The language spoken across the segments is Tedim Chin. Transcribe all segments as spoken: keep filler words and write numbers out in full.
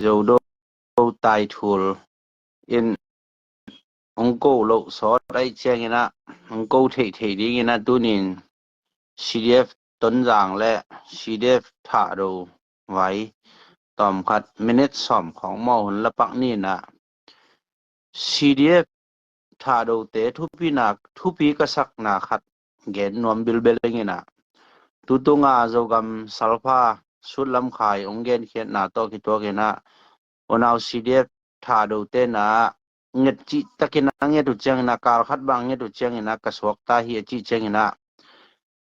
Zodo Taithul in hong ko loh sawt ahih ciangin ah hong ko theihtheih dingin ah tunin C D F Tonzang le C D F Thahdo vai tawmkhat minute sawm khawng maw hun la pak ni in ah C D F Thahdote thupi nak, thupi ka sakna khat gen nuam bilbel ing in ah, tutunga Zogam salpha sut lamkhai hong genkhiatna tawh kituakin ah unau C D F Thahdote na nget cih takin a nget uh ciangin ah, kal khat bang nget uh ciangin ah ka suakta hi a cih ciangin ah,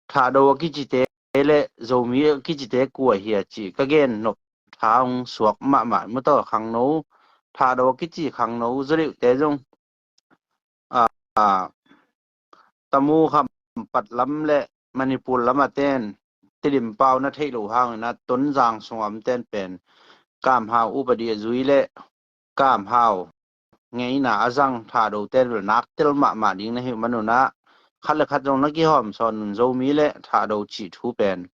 Thahdo a kicite le Zomi a kicite kua hi a cih ka gen nop tha hong suak mahmah. Mutaw khangno, Thahdo a kici khangno zaw deuhte zong a, a, Tamu Kham Pat lam le Manipur lam a ten Tedim pau na theih loh hangin ah Tonzang sungah om ten pen Kam Hau upadi a zui le Kam Hau ngeina a zang Thahdo ten bel nak tel mahmah ding na hih manun ah khat le khat zong na kihawm sawn un Zomi le Thahdo cih thu pen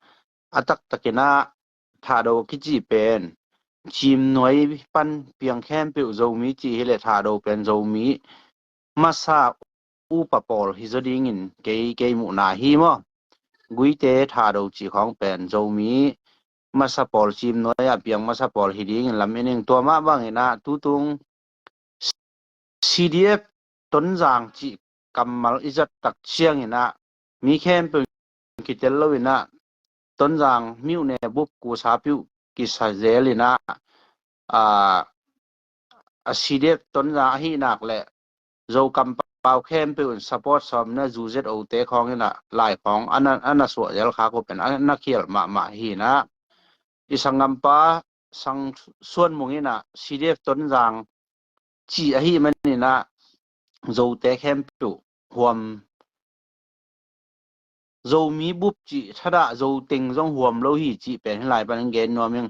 a taktakin ah Thahdo kici pen Cimnuai pan piang khempeuh Zomi cih hi le Thahdo pen Zomi masa upa pawl hi zaw dingin kei, kei muhna hi maw. Guite Thahdo cih khawng pen Zomi masa pawl, Cimnuai ah piang masa pawl hi dingin lam in ing. Tua mah bangin ah tutung C D F Tonzang cih kammal i zat tak ciangin ah mi khempeuh kitel lo in ah Tonzang myone bup kusa piuh kisa zel in ah, a, a C D F Tonzang ahih nak le Zo kampau khempeuh in support sawm na zu zet ote khawng in ah lai khawng a na, a na suah zel khak uh pen a na khial mahmah hi in ah i sanggampa Sang Suan Mung in ah C D F Tonzang cih ahih manin ah Zote khempeuh huam, Zomi bup cih thadah Zo teng zong huam lo hi cih pen hih lai panin gen nuam ing.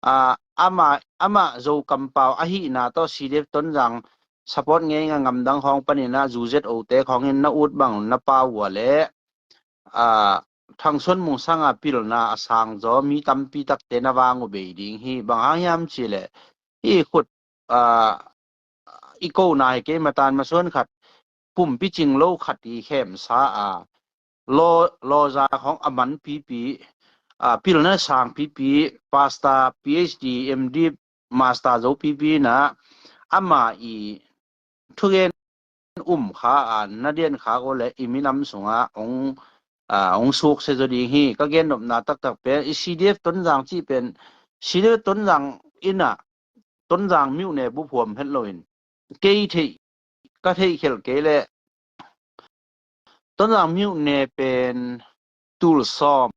A, amah, amah Zo kampau ahihna tawh C D F Tonzang support ngei nga ngamdang hawng panin ah zu zet ote khawng in na ut bang na pau uh a le, a, Thang Suan Mung sanga pilna a sang zaw mi tampi takte na vang uh bei ding hi. Bang hang hiam cih leh hih khut, a, i kona hi kei matan masuan khat pumpi cing lo khat i khemsa a law, lawza khawng a man pipi, a, pilna sang pipi, pastor, P H D, M D, master zo pipi na ama i thugen um kha a na dian kha ko le i minam sunga hong, a, hong sukse zaw ding hi. Ka gen nopna taktak pen i C D F Tonzang cih pen C D F Tonzang in ah Tonzang myone bup huam het loin kei theih, ka theih khelh kei le Tonzang myone pen tul sawm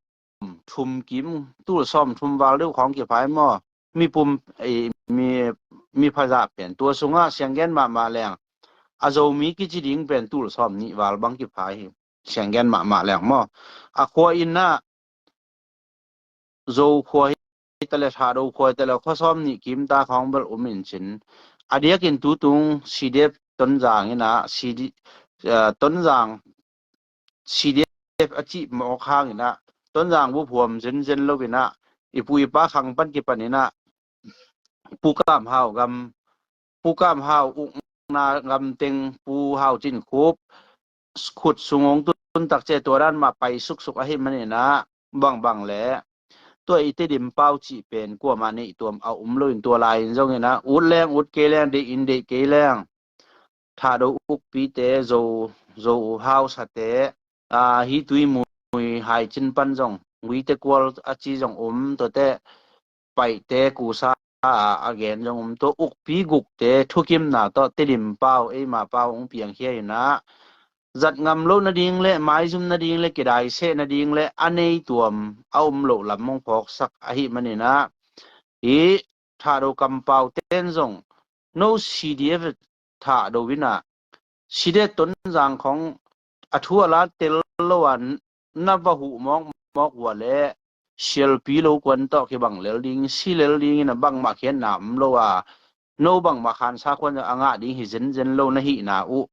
thum kim, tul sawm thum val deuh khawng kiphai maw? Mipum, eh, mi, mi phazah pen tua sungah sianggen mahmah leng a Zomi kici ding pen tul sawm nih val bang kiphai hi. Sianggen mahmah leng maw? A khua in ah Zo khua hi ta le Thado khua hi ta le khua sawm nih kim ta khawng bel um in cin. A diakin tutung C D F Tonzang in ah C D, eh, Tonzang C D F a cih mawk hangin ah Tonzang bup huam zenzen lo in ah i pu i pa khang pan kipan in ah Pu Kam Hau gam, Pu Kam Hau ukna gam teng, Pu Hau Cin Khup khut sung hong tun tak ciang tua dan mah pai suksuk ahih manin ah bangbang le tua i Tedim pau cih pen kuamah neih tuam a um loin tua lai-in zongin ah ut leng ut kei leng, deih in deih kei leng Thado ukpite, Zo, Zo hausate, a, hih Tuimui hai cin pan zong Guite kual a ci zong um, tuate Paihte kusa a, a gen zong um, tua ukpi gukte thukimna tawh Tedim pau, eima pau hong piangkhia in ah zat ngam loh nading le maizum nading le kidai seh nading le a nei tuam a um loh lam hong phawksak ahih manin ah hih Thado kampau ten zong no C D F Thado in ah C D F Tonzang khawng a thu a la tel lo a na va huh mawkmawk uh a le sialpi lo kuan tawh kibang lel ding, si lel ding in ah bangmah khiatna om lo a, no bangmah khansa kuan a ngah ding hi zenzen lo na hihna uh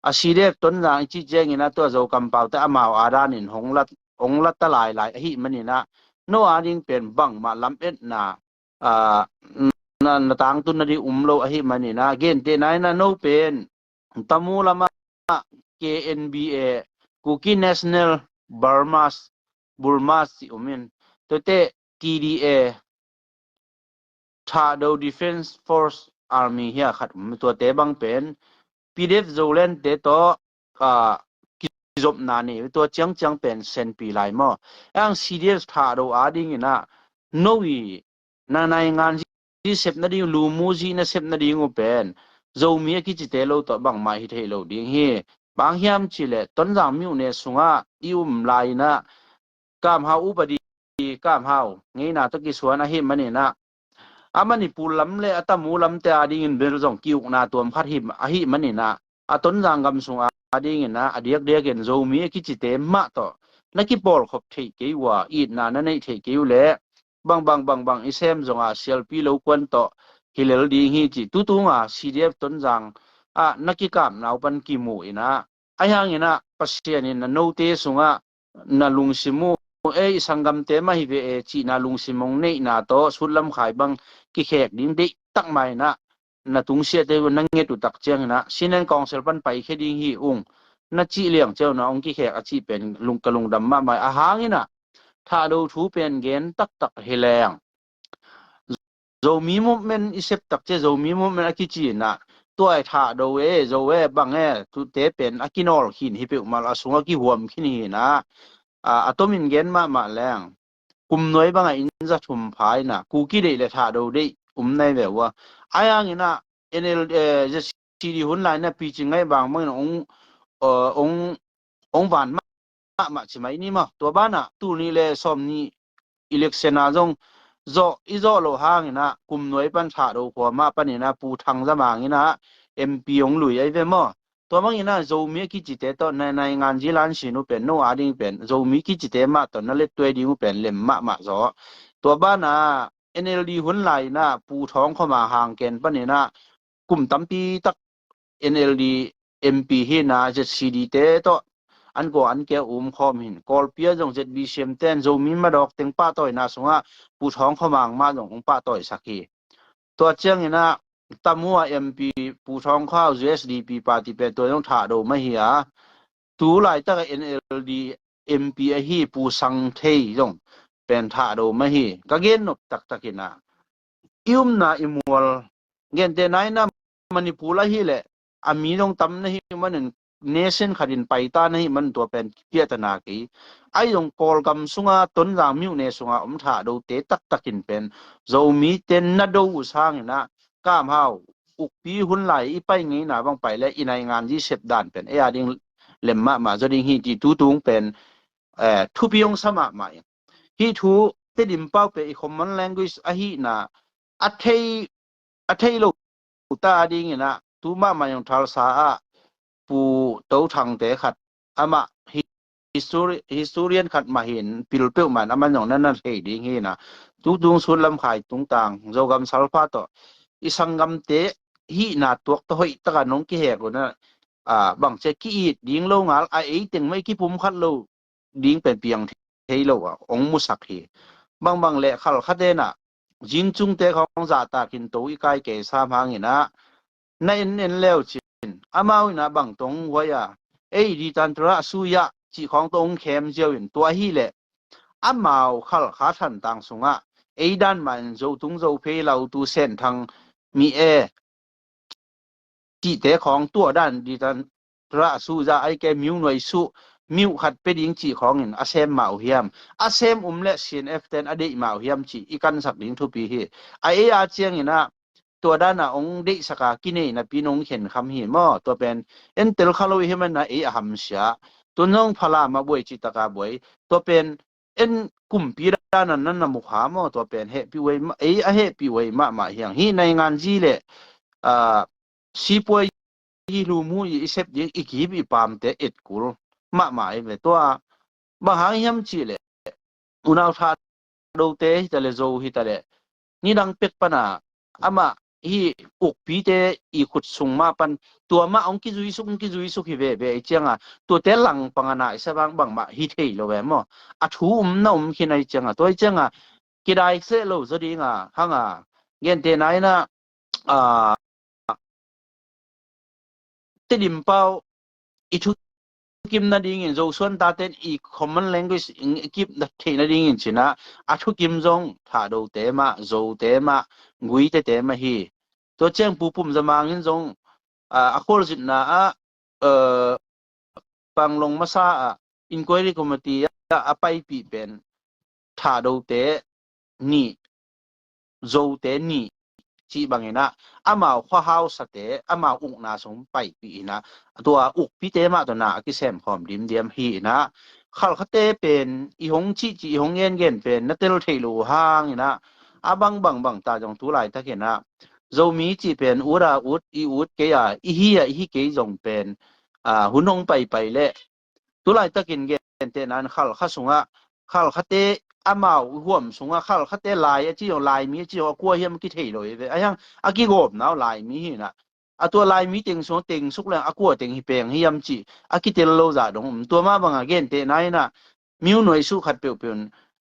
a C D F Tonzang i cih ciangin ah tua Zo kampaute amau a danin hong la, hong la ta lailai ahih manin ah no a ding pen bangmah lametna, a, na, na tangtun nading um lo ahih manin ah, gentehna in ah no pen Tamu lamah K N B A, Kuki National Burmas, Burma ci um in, tuate T D A, Thado Defense Force Army hi a khat um, tuate bang pen P D F Zoland te tawh, ah, kizopna nei, tua ciangciang pen senpi lai maw. Ang C D F Thado a dingin ah no i na naingan zi sep nading, lumu zi na sep nading uh pen Zomi a kicite lo tawh bangmah hi thei lo ding hi. Bang hiam cih leh Tonzang myone sungah i um lai in ah Kamhau upadi, Kamhau ngeina tawh kisuan ahih manin ah, a Manipur lam le a Tamu lamte a dingin bel zong ki-ukna tuam khat hi, ahih manin ah, a Tonzang gam sung a dingin ah, a diakdiakin Zomi a kicite mah tawh na kipawlkhop theih kei uh a, itna na neih theih kei uh leh, bang bang bang bang i sem zong a, sialpi lo kuan tawh hi lel ding hi ci, tutung a C D F Tonzang ah na kikapna uh pan kimu in ah, ahi hangin ah Pasian in na note sungah na lungsim uh, ei, i sanggamte mah hi ve e cihna lungsim hong neihna tawh sutlam khai bang kikhek ding deih tak mah in ah, na tungsiahte uh na nget uh tak ciangin ah Senior Council pan paikhia ding hi ung na cih liang ciau na hong kikhek a cih pen lung, ka lungdam mahmah. A hangin ah Thado thu pen gen taktak hi leng, Zomi movement i sep tak ciang, Zomi movement a kici in ah, tua i Thado e, Zo e, bang e, tute pen a kinawl khin hi peuhmah lo, a sung a kihuam khin hi in ah, a, a tomin gen mahmah leng, kum nuai bangah inn za thum pha in ah, Kuki deih le Thado deih um nai ve uh a. Ahi hangin ah N L, eh, Z C D hun lai in ah picing ngai bangbangin hong, eh, hong, hong van mahmah ci mai ni maw. Tua banah tul nih le sawm nih election ah zong zawh, i zawh loh hangin ah kum nuai pan Thado khua mah panin ah Pu Thang Za Mang in ah M P hong lui ahi ve maw. Tua bangin ah Zomi a kicite tawh na, naingan zi lan sin uh pen no a ding pen Zomi kicite mah tawh na lettuai ding uh pen lem mahmah zaw. Tua banah N L D hun lai in ah Pu Thawng Khua Mang hang ken panin ah kum tampi tak N L D M P hi in ah Z C D te tawh an kua an kia um khawm hi in, Kawlpi ah zong Z B C M ten Zomi madawk teng pahtawina sungah Pu Thawng Khua Mang mah zong hong pahtawisak hi. Tua ciangin ah Tamu a M P Pu Thawng Khua, Z C D P party pen tua zong Thado mah hi a, tu laitak a N L D M P ahi Pu Sang Thei zong pen Thado mah hi. Ka gen nop taktak in ah, i umna i mual, gentehna in ah Manipur ahih leh a mi zong tam na hih manin, nation khat in paita na hih manin tua pen kipiahtana kei. Ahi zong Kawlgam sunga Tonzang myone sunga om Thadote taktak in pen Zomite na do uh sangin ah, Kam Hau, ukpi hun lai i pai ngeina bang pai le i naingan zi sep dan pen ei a ding lem mahmah zaw ding hi, ci tutung pen, eh, thupi hong sa mahmah in. Hih thu Tedim pau pen i common language ahihna a thei, a thei lo ta dingin ah, tu mahmah zong Thalsa ah Pu To Thangte khat, amah hi-, histori-, historian khat mah hi in, pil peuhmah in amah zong na na thei ding hi in ah, tutung Sutlam Khai tungtang Zogam Salpa tawh i sanggamte hihna tuak tawh hoih taka nong kihek un ah, ah, bangci a ki-it ding lo ngal a, ei teng mah i kipumkhat lo ding pen piang thei lo a hong musak hi. Bangbang le khalkhaten ah zingcungte khawng zahtakin to i kai kei sam hangin ah, na en en leu cin, amau in ah bang tawh hong huai a, ei ditan tura a sui ah cih khawng tawh hong khem ziau in, tua hi leh amau khalkha thantang sungah ei dan mah in Zotung Zophei Lautu Senthang mi e cihte khawng tua dan ditan tura a suh za ai ke miu nuai suh, miu khat pe ding cih khawngin a sem mah uh hiam? A sem um le C N F ten a deih mah uh hiam cih i kansak ding thupi hi. A ei a ciangin ah tua dan a hong deihsak a kinei napi in hong khenkham hi maw? Tua pen en tel kha lo i hih manin ah ei a hamsia. Tun zong Falam ah buai cih taka buai. Tua pen en kumpi dan a nan na mukha maw? Tua pen hehpih uh ei ma-, ei a hehpih uh ei mahmah hi hang. Hih naingan zi le, ah, sipuai i lum uh i, i sep ding i kip i pamte etkul mahmah ei ve. Tua bang hang hiam cih leh unau Thadote hi ta leh, Zo hi ta leh, nidang pek pan a amah hih ukpite i khut sung mah pan tua mah hong kizuisuk, hong kizuisuk hi veve i ciang a, tuate langpang a naisa bangbang mah hi thei lo ve maw? A thu um na um khin a i ciang a, tua i ciang a kidai seh lo zaw ding a hang a, Gentehna in ah, ah, Tedim pau i thukim nadingin, Zosuan taten i common language i kip theih nadingin cin ah, a thukim zong Thahdote mah, Zote mah, Guite te mah hi. Tua ciang Pu Pum Za Mang in zong, ah, a khualzinna ah, ah, Panglong masa ah inquiry committee ah a paipih pen Thahdote nih, Zote nih cih bangin ah, amau khuahausate, amau ukna sung paipih in ah, tua ukpite mah tawh na a kisem khawm dimdiam hi in ah, Khalkhate pen i hong cihcih, i hong gengen pen na tel theih loh uh hangin ah, a bang bangbang ta zong tu laitakin ah, Zomi cih pen ut a ut, i ut kei a, i hi a, i hi kei zong pen, ah, hun hong paipai leh, tu laitakin gentehna in Khalkha sungah, Khalkhate amau huam sungah, Khalkhate lai a ci zong, Laimi a ci zong, a kua hiam kithei lo hi ve. A hiang a kigawmna uh Laimi hi in ah, a tua Laimi teng sungah teng suk leng a kua teng hi peng hiam cih a kitel lo zah dong um. Tua mah bangah gentehna in ah, miunuai suh khat peuhpeuh in,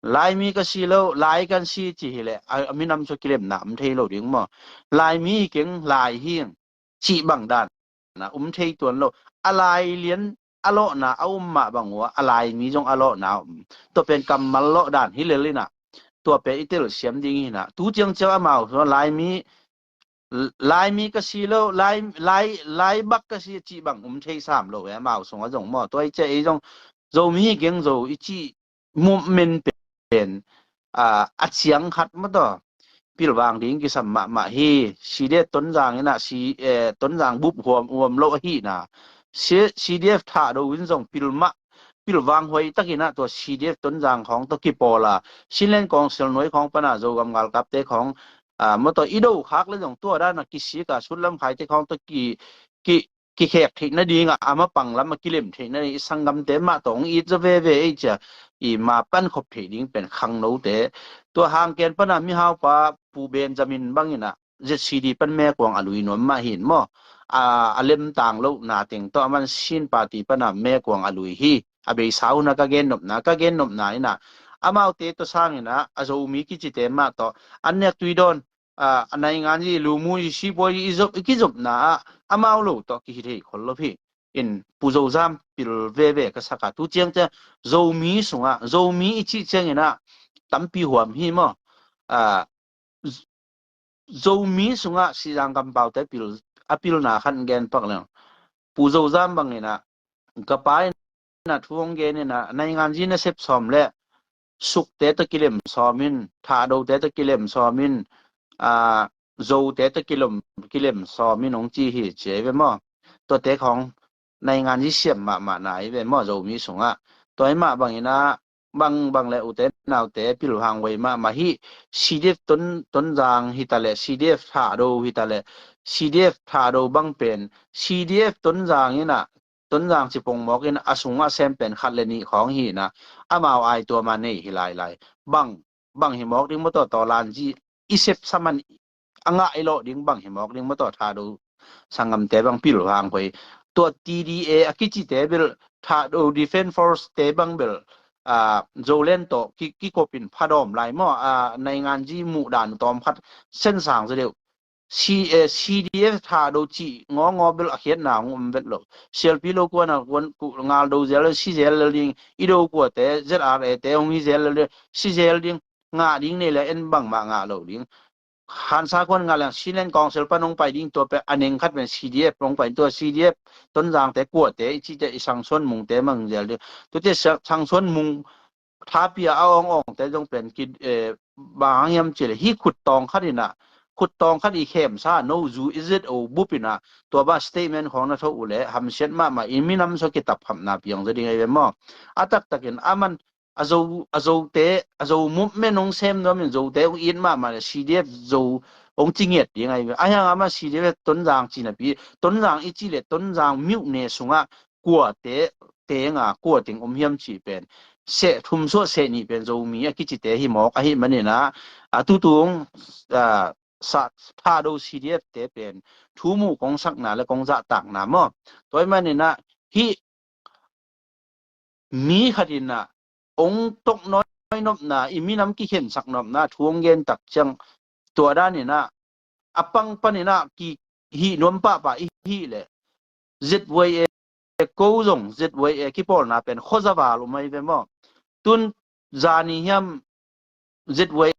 Laimi ka si lo, Lai kan si ci hileh, a, a minam sua kilemna om thei lo ding maw? Laimi hi keng, Lai hi ing cih bang dan na um thei tuan lo. A Lai lian a lawhna a um mah bang uh a, a Laimi zong a lawhna a um. Tua pen kammal lawh dan hi lel in ah, tua pen i telsiam ding hi in ah. Tu ciangciang amau sungah Laimi, Laimi ka si lo, Lai, Lai, Lai bak ka si cih bang um thei sam lo e, amau sungah zong maw? Tua i ciah ei zong Zomi hi keng, Zo i cih movement pen, ah, a ciang khat maw tawh pilvang ding kisam mahmah hi. CDF Tonzang in ah, si, eh, Tonzang bup huam, huam lo ahihna, si, CDF Thahdo in zong pil mah, pilvang huai takin ah tua CDF Tonzang khawng tawh kipawl a, Chinland Council nuai khawng pan a Zogam ngalkapte khawng, ah, maw tawh i do khak le zong tua dan a kisik a, Sutlam Khaite khawng tawh ki, ki, kikhek theih nading ah, a mapang lam a kilem theih nading, i sanggamte mah tawh hong it zaw veve ei cia, i ma pan khop theih ding pen khangnote. Tua Hangken pan a mihaupa Pu Benjamin bangin ah ZCD pan mekuang a lui nuam mah hin maw? A, a lemtang lohna teng tawh a man sin party pan a mekuang a lui hi. A beisa hun a ka gennopna, ka gennopna in ah, amaute tawh sangin ah, a Zomi kicite mah tawh an nek tui dawn, a, a naingan i lumu i sipuai i zop, i kizopna ah, amau lo tawh kihi thei khol lo hi. In Pu Zozam pil veve ka sak a, tu ciangciang Zomi sungah, Zomi i cih ciangin ah tampi huam hi maw? A, Z-, Zomi sungah Sizang kampaute pil, a pilna khat gen pak leng. Pu Zozam bangin ah, ka pa in ah thu hong gen in ah, nainganzi nasep sawm le Sukte tawh kilem sawm in, Thahdote tawh kilem sawm in, ah, Zote tawh kilem, kilem sawm in hong ci hi ci ei ve maw? Tuate khawng nainganzi siam mahmah na ei ve maw, Zomi sungah? Tua hi mah bangin ah, bangbang le ute naute pilvang huai mahmah hi. CDF Ton, Tonzang hi ta leh, CDF Thahdo hi ta leh, CDF Thahdo bang pen CDF Tonzang in ah, Tonzang cipong mawk in a sungah sem pen khat le nih khawng hi in ah, amau ai tua mah nei hi lailai. Bang, bang hi mawk ding maw tawh, tawlanzi i sep saman a ngah i lawh ding bang hi mawk ding maw tawh, Thahdo sanggamte bang pilvang huai. Tua TDA a kicite bel, Thahdo Defense Force te bang bel, ah, Zoland tawh ki, kikop in phadawm lai maw, ah, nainganzi muhdan tawm khat sensang zaw deuh. C, eh, CDF Thahdo cih ngawngaw bel a khiatna hong um vet lo. Sialpi lo kuan a kuan, ku, ngal do zel, si zel lel ding, i do kuate, ZRA te hong hi zel lel ding, si zel ding, ngah ding nei le en bangmah ngah lo ding. Hansa kuan ngah leng Chinland Council pan hong pai ding, tua pen a neng khat pen CDF hong pai, tua CDF Tonzangte kuate, i cihte i Sangsuan Mungte mang zel ding. Tuate Sa-, Sangsuan Mung thapia a awngawngte zong pen ki, eh, bang hang hiam cih leh, hih khut tawng khat in ah, khut tawng khat i khemsa, no zu i zet o bup in ah, tua bang statement khawng na thoh uh leh, hamsiat mahmah, i minam sua kitap hamna piang zaw ding ei ve maw? A taktakin, a man, a Zo, a Zote, a Zo movement hong sem nuam in, Zote hong it mahmah leh, CDF Zo hong ci ngiat ding ei ve. A hiang a man CDF Tonzang ci napi, Tonzang i cih leh, Tonzang myone sungah, kuate teng a, kua teng om hiam cih pen seh thum suah seh nih pen Zomi a kicite hi mawk ahih manin ah, a tutung, ah, sa, Thahdo CDF te pen thu muh kong sakna le kong zahtakna maw? Tua ahih manin ah, hih mi khat in ah, ong tok nawi nopna, i minam kikhensak nopna thu ong gen tak ciang, tua danin ah a pang panin ah ki hih nuam pahpah i hih leh Z Y A ko zong Z Y A kipawlna pen khuazaval um ahi ve maw? Tun zani hiam Z Y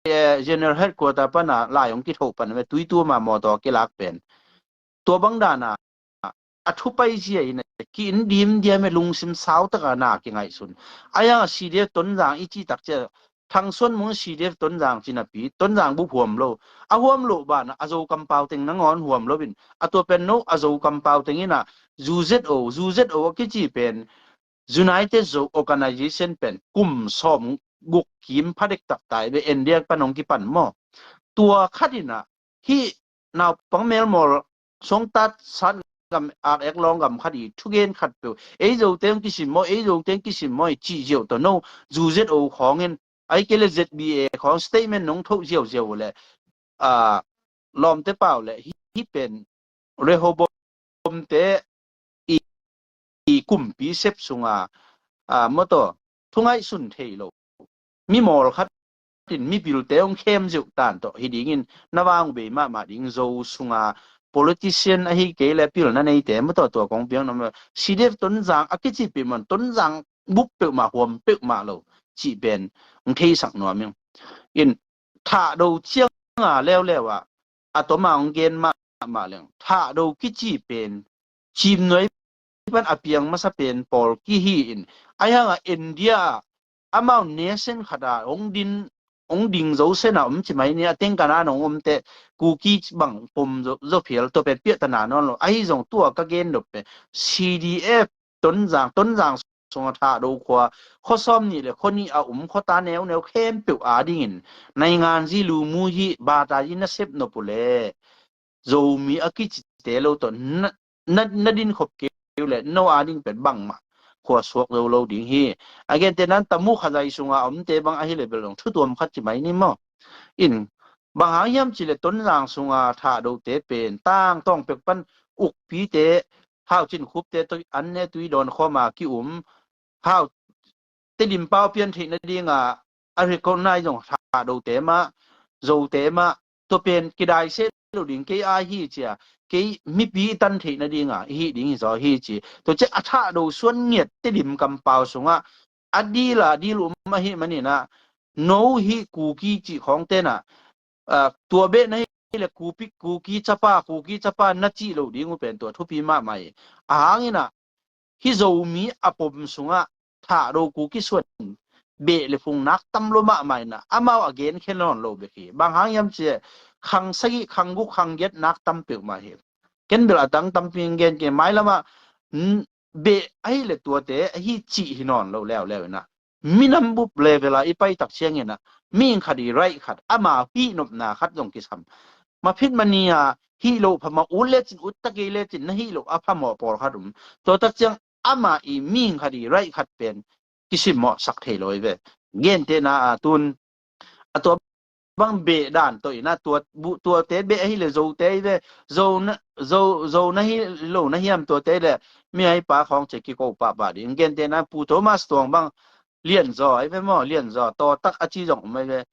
A General Headquarter pana lai hong kithoh pan ve, tuitu ma mawtaw kilak pen. Tua bang dana a thupai zia in ki in dim diam e, lungsim sau taka na kingaihsun. A yang a C D F Tonzang i cih tak cia Thangsuan Mung C D F Tonzang cinapi, Tonzang bup huam lo. A huam lo bana a Zo kampau teng nangawn huam lo in, a tua pen no a Zo kampau teng ina zu Z O, zu Z O a kici pen United Zo Organization pen kum sawm guk kim phadek tak tai ve, India pan hong kipan maw? Tua khat ina hih naupang melmawl songtat sat gam ak ek lawng gam khat i thugen khat peuh, ei Zote hong kisim maw, ei Zote hong kisim maw i cih ziau tawh no zu Z O khawngin, ai kei le Z B A khawng statement nong thoh ziauziau le, a, lawmte pau le hih pen Rehoboam te i, i kumpi sep sunga, a, mawtaw thungaihsun thei lo mimawl khat in mipilte hong khem zeuh tan tawh hi dingin na vang bei mahmah ding. Zo sunga politician ahi kei le pilna neite mawtaw tua kong piang na ma C D F Tonzang a kici peuhmah, Tonzang bup peuhmah, huam peuhmah lo cih pen hong theisak nuam ing. In Thahdo cianga leuleu ah a toma hong gen mahmah leng Thahdo kici pen Cimnuai pan a piang masa pen pawl kihi in, a hianga India ah amau nation khat a hong din, hong ding zo sena om ci mai ni, a tengkana nong omte Kuki bang pom zo, zo phial tua pen piahtana nawn lo. Ahi zong tua ka gen dop pen C D F Tonzang, Tonzang sunga Thahdo khua, khua sawm nih le khua nih a um khuata neuneu khempeuh adingin nainganzi lumu hi bata i nasep nop uh le Zomi a kicite lo tawh na, na, na din khop kei uh le no ading pen bangmah khua suak zo lo ding hi. A gente nan Tamu Khazai sunga a omte bang ahi le bel dong thutuam khat ci mai ni maw? In bang hang hiam ci le Tonzang sunga Thahdote pen tangtawng pek pan ukpite, Hau Cin Khupte tawh an ne tui dawn khawma ki um, Hau Tedim pau pian theih nadinga a recognize zong Thahdote mah, Zote mah, tua pen kidai seh lo ding kei a hi cia, kei mipi i tan theih nadinga i hih ding hi zaw hi ci. Tua cia a Thahdo suan ngiat Tedim kampau sungah a dila dil um ahi maninah no hih Kuki cih khawng tenah, ah, tua beh na hi le Kupi, Kuki chapa, Kuki chapa na cih lo ding uh pen tua thupi mahmah hi. A hanginah hih Zomi a pom sungah Thahdo Kuki suan beh le phung nak tam lo mahmah inah amau a gen khen lawn lo bek hi. Bang hang hiam cia khang sagih, khang guk, khang giat nak tam peuhmah hi. Ken bel a tang tampi gen ke mailamah, n-, beh ahi le tuate ahi cih hi nawn lo leuleu inah minam bup level a i paitak cianginah mihing khat i raih khat ama hih nopna khat zong kisam. Maphit mania hih loh phamah ut lecin, ut takei lecin na hih loh a phamawh pawlkhat um. Tua tak ciang ama i mihing khat i raih khat pen kisimmawhsak thei lo i ve. Gentehna a tun a tua bang beh dan tawh inah tua, bu-, tuate beh ahi le Zote i ve. Zo na, Zo, Zo na hi lo na hiam tuate le mi ai pa khawng cia kiko pahpah ding. Gentehna Pu Thomas Tuang bang Lianzaw ai ve maw, Lianzaw tawtak a ci zong um ai ve.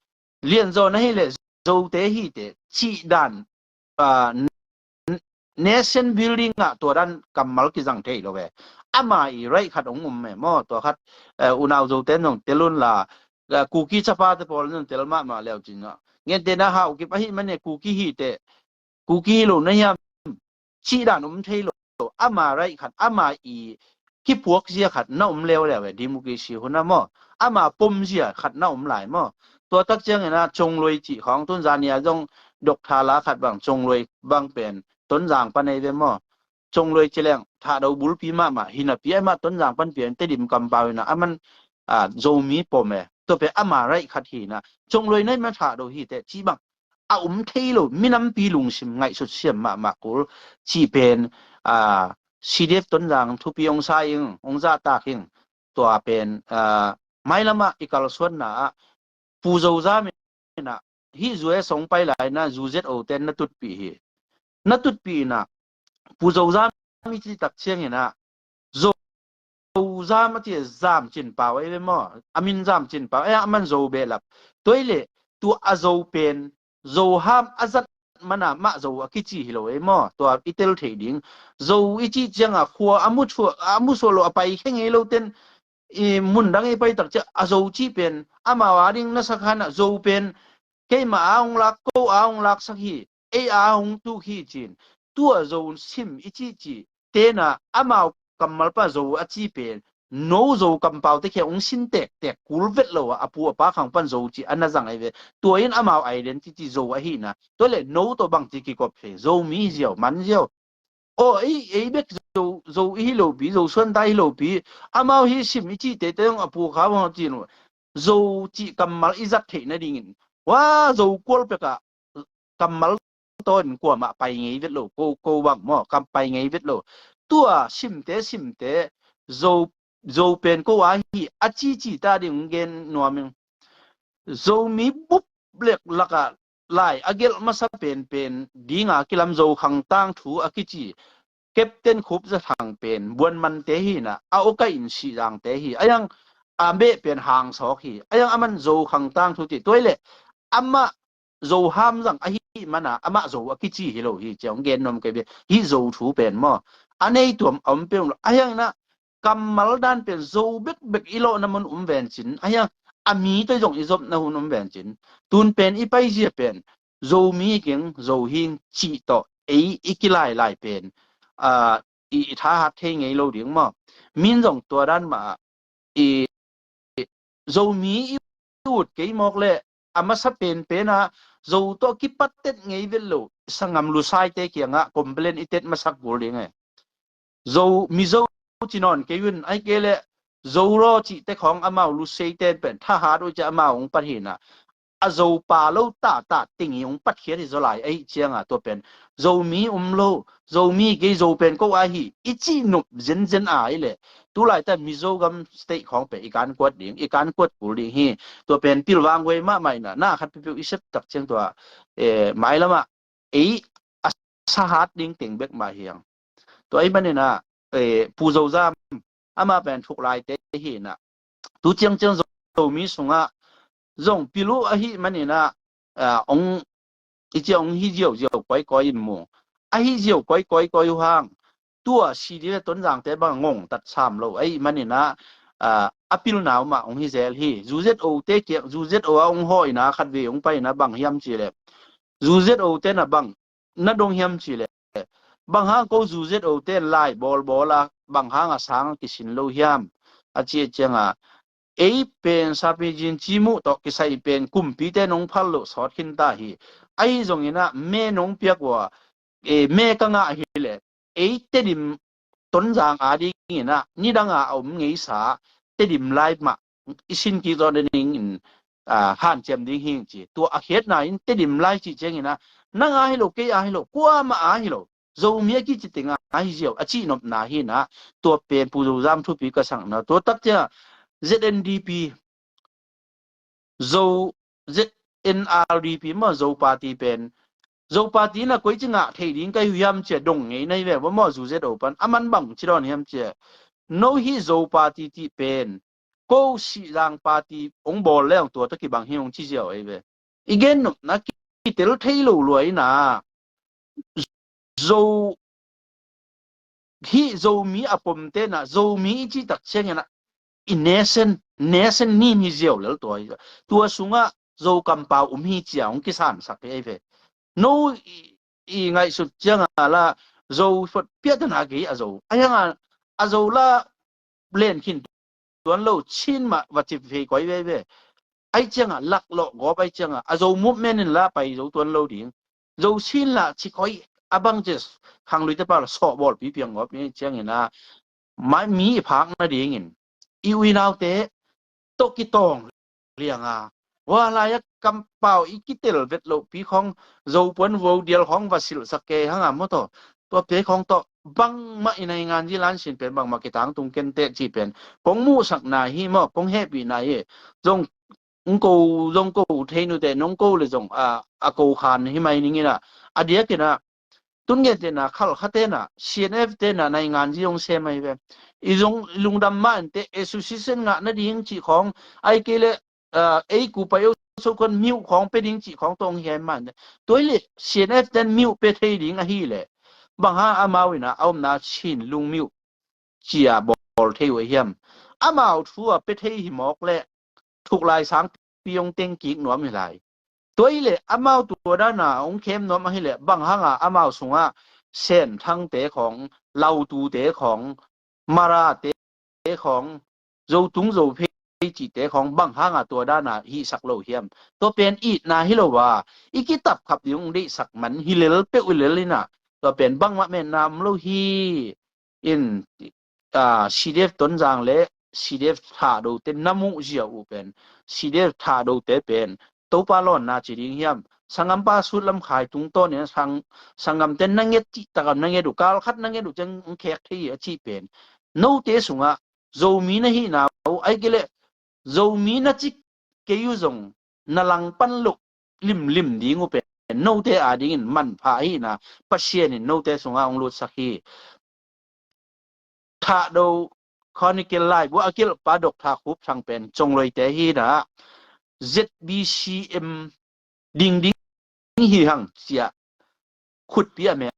Lianzaw na hi le Zote hi te cih dan, ah, n-, nation building ah tua dan kammal kizang thei lo ve. Ama i raih khat hong um e maw, tua khat, eh, unau Zote nong tel un la, eh, Kuki chapate pawl nong tel mahmah leu cin ah. Gentehna Haukip ahi mane Kuki hi te, Kuki hi lo na hiam cih dan um thei lo. Ama raih khat, ama i kiphuak zia khat na um leuleu e, democracy hun a maw. Ama pom zia khat na um lai maw. Tua tak ciangin a Congloi cih khawng tun zania zong Doctor la khat bang Congloi bang pen Tonzang pan ei ve maw. Congloi ci leng Thahdo bulpi mahmah hi napi ai mah Tonzang pan pian Tedim kampau inah a man, ah, Zomi pom e. Tua pen ama raih khat hi inah Congloi na hi mah Thahdo hi te cih bang a um thei lo, minampi lungsim ngaihsut siam mahmah kul cih pen, ah, C D F Tonzang thupi hong sa ing, hong zahtak ing. Tua pen, ah, mailamah i kalsuanna ah Pu Zozam inah hih U S hong pai lai inah U Z O ten na tutpih hi. Na tutpih inah Pu Zozam i cih tak cianginah Zo Zozam a ci, Zam Cin Pau ei ve maw? A min Zam Cin Pau ei, a man Zo behlap. Tua i le tua a Zo pen Zo ham a zat mana mah Zo a kici hi lo ei maw? Tua i tel theih ding. Zo i cih cianga khua a mu thua, a mu suah lo, a pai khe ngei lo ten i mun dang i pai tak ciah a Zo cih pen amau a ding na sak hanah Zo pen keima a hong lak, ko a hong laksak hi, ei a hong tuk hi cin. Tua Zo sim i cih cih tena amau kammal pan Zo a ci pen no Zo kampau te khia hong sin tektek kul vet lo a, a pu a pa khang pan Zo ci a na zang ai ve. Tua in amau identity Zo ahina. Tua le no tawh bang ci kikop thei, Zomi hi ziau, man ziau. Aw, ei, ei bek Zo, Zo i hi lopi, Zo suan ta hi lopi, amau hi sim i cih tete hong a pu kha hong cin uh. Zo cih kammal i zat theih nadingin. Wa, Zo kual pekah kammal tawh in kuamah pai ngei vet lo, ko, ko bang maw, kam pai ngei vet lo. Tua simte, simte, Zo, Zo pen ko a hi, a cici ta ding gen nuam ing. Zomi bup lek lakah lai a gelh masa penpen dinga kilam Zo khang tangthu a kici Captain Khup Za Thang pen buan mante hi na, a okai in sih zangte hi. A yang a beh pen hang sawk hi. A yang a man Zo khang tangthu ti tuai le amah Zo ham zang ahi mana amah Zo a kici hi lo hi, ciang gen nom kei ve. Hi Zo thu pen maw, a nei tuam a om pen lo. A hiang na kammal dan pen Zo bekbek i lawhna mun um vencin, a hiang a mi toi zong i zopna hun um vencin, tun pen i paizia pen Zomi keng Zo hing cih tawh ei i kilailai pen, a, i, i thahat thei ngei lo ding maw? Min zong tua dan mah i Zomi i ut kei mawk le a masa penpen a Zo tawh kipattet ngei vet lo sangam lusaite kiangah complain i tet masak kul ding e. Zo, Mizo ci nawn kei un, ai kei le Zo raw cihte khawng amau luseite pen thahat uh ciah amau hong pat hina. A Zo pa lo tahtah ting i hong patkhiat hi zaw lai ahi cianga tua pen Zomi um lo, Zomi kei Zo pen ko ahi i cih nop zenzen a i le tulaita Mizo gam state khawng pen i kan kuat ding, i kan kuat kul ding hi. Tua pen pilvang huai mahmah ina na khat pipiu i sep tak ciang tua, eh, mailamah ei a sahat ding teng bek mah hiang. Tua ahi manina, eh, Pu Zozam, ama pen thuk laite hi na. Tu ciangciang Zomi sungah zong pilu ahi manina, ah, ong, i cia ong hi ziauziau koikoi in mu. Ahi ziau koikoikoi uh hang. Tua C D F le Tonzangte bang ngong tat sam lo. Ahi manina, ah, a pilnau mah ong hi zel hi. Zu Z O te kiak, Zu Z O a ong hawina khat ve ong paina bang hiam ci le. Zu Z O te na bang na dong hiam ci le. Bang hang ko Zu Z O ten lai bawlbawl a, bang hang a sang a kisin lo hiam? A ci a cianga, ei pen sapi zin cimuh tawh kisai pen kumpite nong phal loh sawt khin ta hi. Ahi zongina me nong piak ua, e, me ka ngah hi le, ei Tedim Tonzang a dingina nidanga a om ngeisa Tedim lai mah i sin kik zawh nadingin, ah, hanciam ding hing ci. Tua a khiatna in Tedim lai cih ciangina nang a hi lo, kei a hi lo, kuamah a hi lo, Zomi a kici teng a hi ziau a cihnopna hina. Tua pen Pu Zozam thupi ka sakna. Tua tak cia Z N D P, Zo, Z N R D P maw, Zo party pen. Zo party na koi ci ngah thei ding ka hi hiam cia dong ngei na hi ve maw, Zu Z O pan. A man bang ci dawn hiam cia. No hi Zo party ti pen ko sihzang party ong bawl le ong tua ta kibang hi ong ci ziau ei ve. I gen nopna kitel thei lo luai na. Zo hi Zomi a pom tena, Zomi i cih tak ciangina i nation, nation nim hi ziau lel tua hi. Tua sungah Zo kampau um hi cia hong kisansak hi ei ve. No i, i ngaihsut cianga la Zo fot piatana kei a Zo. A hianga a Zo la len khin tuan lo, Chin mah va cip vei koi veve. Ai cianga laklawh gawp ai cianga a Zo movement in la pai zo tuan lo ding. Zo Chin la ci koi a bang cia khangluite pa la sawhbawlpi piang gawp ni ciangina mai mi i phak nadingin i uinaute tawh kitawng lianga. Hua laia kampau i kitel vet loh pi khawng Zo puan vuau dial khawng va silhsak kei hanga maw taw. Tua pe khawng tawh bangmah i naingan zilan sin pen bangmah kitangtung kenteh ci pen kong muhsakna hi maw, kong hehpihna hi. Zong ung ko, zong ko thei nute nong ko le zong a, a ko khan hi mai ningina. A diakina tun ngen tena khalkha tena C N F tena naingan zi ong sem ahi ve. I zong lungdam ma ente association ngah nading cih khawng ai kei le, ah, ei ku pai eu so khon miuh khawng pia ding cih khawng tawh hong hiai man. Tua hi leh C N F ten miuh pia thei ding ahi leh, bang hang amau in ah a omna Chin lung miuh cia bawl thei uh a hiam? Amau thu a pia thei hi mawk leh thuk lai sang pi hong teng kik nuam hi lai. Tua hi leh amau tua dana hong khem nuam ahi leh bang hanga amau sungah Sen Thangte khawng, Lautute khawng, Marate khawng, Zotung Zophei cihte khawng bang hanga tua dana hihsak lo hiam? Tua pen itna hi lo a, i kitapkhap ding hong deihsak man hi lel peuh hi lel in ah, tua pen bangmah metna om lo hi. In, ah, C D F Tonzang le C D F Thahdote na muh zia uh pen, C D F Thahdote pen Topa lawnna ci ding hiam? Sanggampa Sutlam Khai tungtawnin sang, sanggamte na nget cih takah na nget uh, kal khat na nget uh ciang hong khek thei hi a cih pen, note sungah Zomi na hihna uh, ahih kei leh Zomi na ci kei uh zong na langpan loh limlim ding uh pen note adingin manpha ahihna Pasian in note sungah hong lutsak hi. Thahdo Chronicle laibu a kilhpa Doctor Khup Thang pen Congloite hi in ah, Z B C M dingding hi hang ci-a khutpi a mek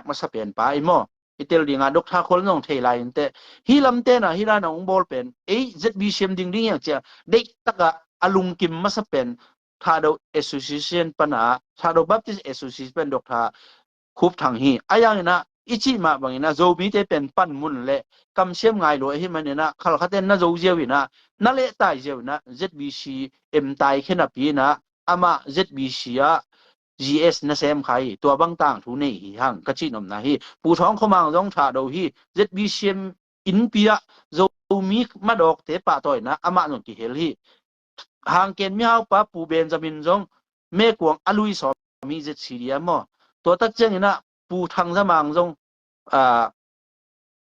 masa pen pa hi maw? I tel dingah Doctor Khol zong thei lai inteh. Hih lamte na hih dana hong bawl pen, ei, Z B C M dingding hi hang ci-a deihtakah a lungkim masa pen Thahdo Association pana, Thahdo Baptist Association pan Doctor Khup Thang hi. A yang in ah i cih mah bangin ah Zomite pen panmun le kamsiam ngai lua ahih manin ah khalkhaten na zo ziau in ah, na lehtai ziau in ah Z B C M taikhia napi in ah amah Z B C ah G S na sem kha hi. Tua bang tangthu nei hi hang ka cihnopna hi. Pu Thawng Khua Mang zong Thahdo hi. Z B C M innpi ah Zomi madawkte pahtawina amah zong kihel hi. Hangken mihaupa Pu Benjamin zong Mekuang a lui sawm hi, Z C D a maw. Tua tak ciangin ah Pu Thang Za Mang zong, ah,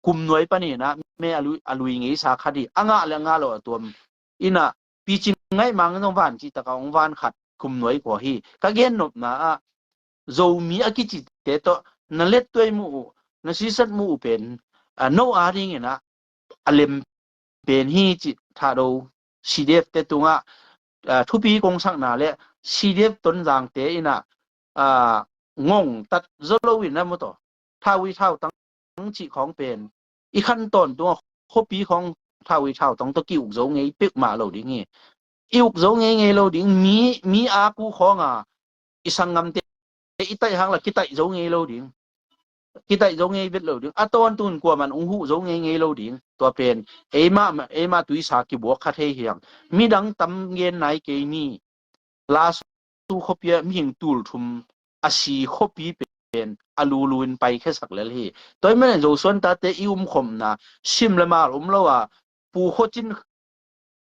Kum Nuai panin ah me a lui, a lui ngeisa khat hi. A ngah le a ngah lo a tuam in ah Pi Cing Ngaih Mang zong van cih takah hong van khat Kum Nuai khua hi. Ka gennopna ah Zomi a kicite tawh na lettuai muh uh, na sisat muh uh pen, ah, no adingin ah a lem pen hi cih Thahdo C D F te tungah, ah, thupi kong sakna le C D F Tonzangte in ah, ah, ngongtat zaw lo in ah maw, tua thawi thautang cih khawng pen i khan tawntungah khuapi khawng thawi thautang tawh ki-uk zo ngei peuhmah lo ding hi. I uk zo ngeingei lo ding. Mi, mi a ku khawng a i sanggamte i taih hang la kitaih zo ngei lo ding. Kitaih zo ngei vet lo ding. A tawntung kuaman ung huh zo ngeingei lo ding. Tua pen eimah, eimah tuisa kibuak kha thei hi hang. Midang tam gen nai kei ni. Lasu khuapi ah mihing tul thum a si khuapi pen a lulu in paikhiasak lel hi. Tua ahih manin Zosuan tate i umkhopna sim le mal um lo a, Pu Khua Cin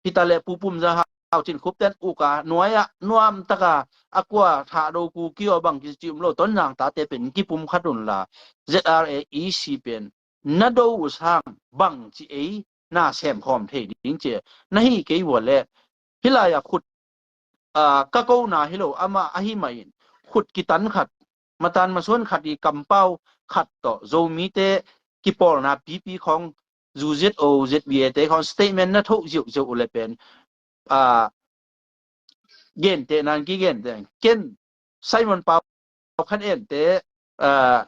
hi ta leh Pu Pum Za Hau Cin Khup ten uk a, nuai ah nuam taka a kua Thahdo Kuki aw bang kici um lo, Tonzang tate pen kipum khat un la, Z R A E C pen na do uh sang bang ci ei na sem khawm thei ding ci na hi kei vua leh, hih lai-ah khut, ah, ka kona hi lo, amah ahi mah in khut kitan khat, matan masuan khat i kampau khat tawh Zomite kipawlna pipi khawng, Z Z O, Z B A te khawng statement na thoh ziauziau uh le pen, ah, gentehna in kigenteh, ken Simon Pau Khan Ente, ah,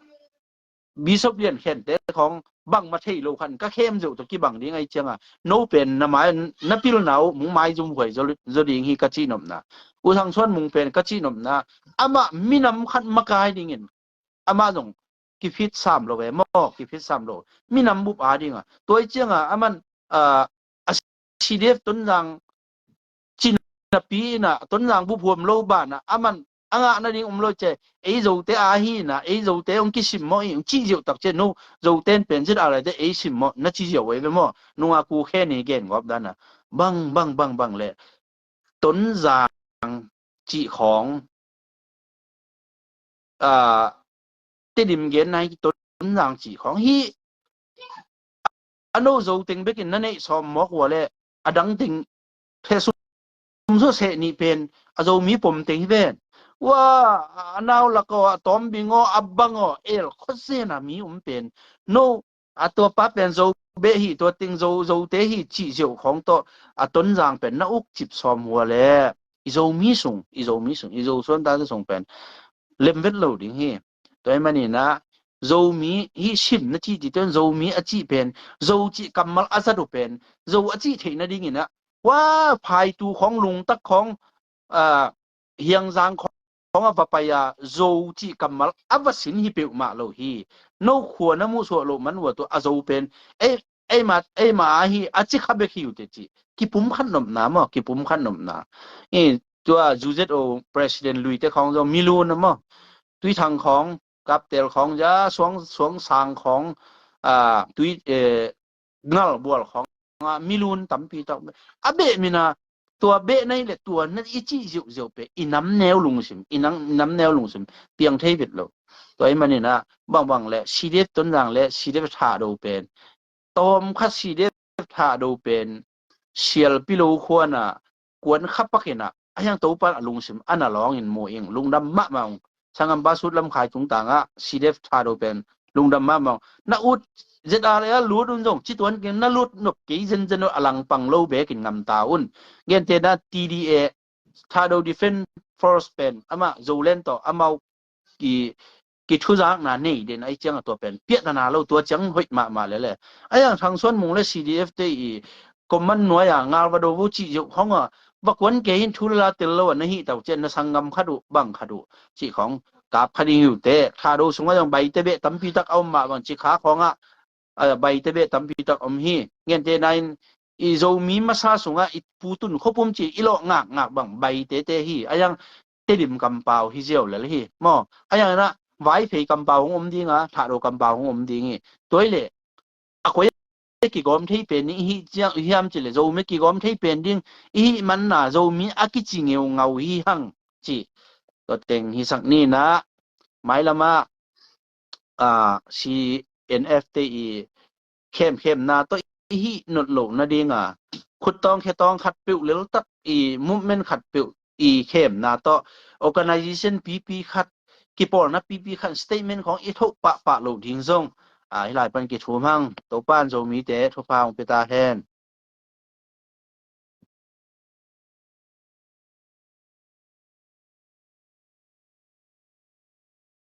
Bishop Lian Khente khawng bangmah thei lo khan ka khem zeuh tawh kibang ding ahih ciangin, no pen na mai, na pilna uh mung maizum huai zaw, zaw ding hi ka cihnopna. U Thang Suan Mung pen ka cihnopna, amah minam khat makai dingin amah zong kifit sam lo ve maw, kifit sam lo. Minam bup a dingin. Tua ahih ciangin aman, ah, a C D F Tonzang cih napi in ah, Tonzang bup huam lo banah aman a ngah nading um lo ci, ei Zote a hi in ah, ei Zote hong kisimmawh hi hong cih ziauh tak ciang, no Zote in pen Z R A te ei simmawh na ci ziau uh ei ve maw? Nunga ku khen i gen gawp dan ah bang, bang, bang, bang leh Tonzang cih khawng, ah, Tedim genna hi, Tonzang cih khawng hi. A no Zo teng bekin na neih sawm mawk uh leh a dang teng theh sum sawseh nih pen a Zomi pom teng hi ven. Ua, a nau lak aw, a tawmbing aw, a bang aw, el khuazen a mi um pen, no, a tua pa pen Zo beh hi, tua teng Zo, Zote hi cih ziauh khawng tawh a Tonzang pen na uk cip sawm uh leh i Zomi sung, i Zomi sung, i Zo suan ta sung pen lemvet lo ding hi. Tua ahih manin ah Zomi hih sim na cih cih teh Zomi a cih pen, Zo cih kammal a zat uh pen Zo a cih theih nadingin ah, hua Phaitu khawng, Lungtak khawng, ah, Hiangzang khawng a va pai a, Zo cih kammal a va sin hi peuhmah lo hi. No khua na muhsuah loh man uh a, tua a Zo pen ei, eima, eima ahi a ci kha bek hi uh teh cih kipumkhat nopna maw, kipumkhat nopna. I tua Z Z O president Luite khawng zong mi lun a maw, Tuithang khawng, Kaptel khawng, za Suang, Suangsang khawng, ah, Tui, eh, Ngalbual khawng ah mi lun tampi tak a beh mi na, tua beh na hi leh tua na i cih ziauziau pen i nam neu lungsim, i nam, i nam neu lungsim piang thei vet lo. Tua ahih manin ah bangbang leh C D F Tonzang leh C D F Thado pen, tawmkhat C D F Thado pen Sialpi lo khuan ah kuan kha pakin ah, a hiang Topan a lungsim a na lawngin mu ing, lungdam mahmah ung. Sanggampa Sut Lam Khai tungtang ah C D F Thado pen lungdam mahmah ung. Na ut Z R A a lut un zong ci tuan keng, na lut nop kei zenzen uh, a langpang lo bekin ngam ta un. Gentehna T D A, Thado Defense Force pen amah Zoland tawh amau ki, kithuzakna nei den ahih ciang a tua pen piahtana lo, tua ciang hoih mahmah lel e. A hiang Thang Suan Mung leh C D F te i command nuai a ngal va do vo cih ziau khawng a va kuan kei in, thu leh la tel lo a na hih tau ciang na sanggam khat uh, bang khat uh cih khawng kap kha ding hi uh teh. Thado sungah zong Baite beh tampi tak a om mah bang, Cikha khawng ah, ah, Baite beh tampi tak om hi. Gentehna in i Zomi masa sungah i putun khuapum cih i lawh ngakngak bang Baite te hi. A hiang Tedim kampau hi ziau lel hi maw. A hiang in ah Vaiphei kampau hong om ding a, Thado kampau hong om ding hi. Tua ahih leh a koi a kigawm thei pen ding i hih ciang, i hiam cih leh Zomi kigawm thei pen ding i hih manin ah Zomi a kici ngeungau hi hang cih tua teng hisak ni in ah, mailam ah, ah, C N F te i khemkhemna tawh i hih not loh nading a, khuttawng khetawng khatpeuh, leltak i movement khatpeuh i khemna tawh, organization pipi khat, kipawlna pipi khat, statement khawng i thoh pahpah loh ding zong, ah, hih lai pan kithum hang. Topan Zomite thupha hong pia ta hen.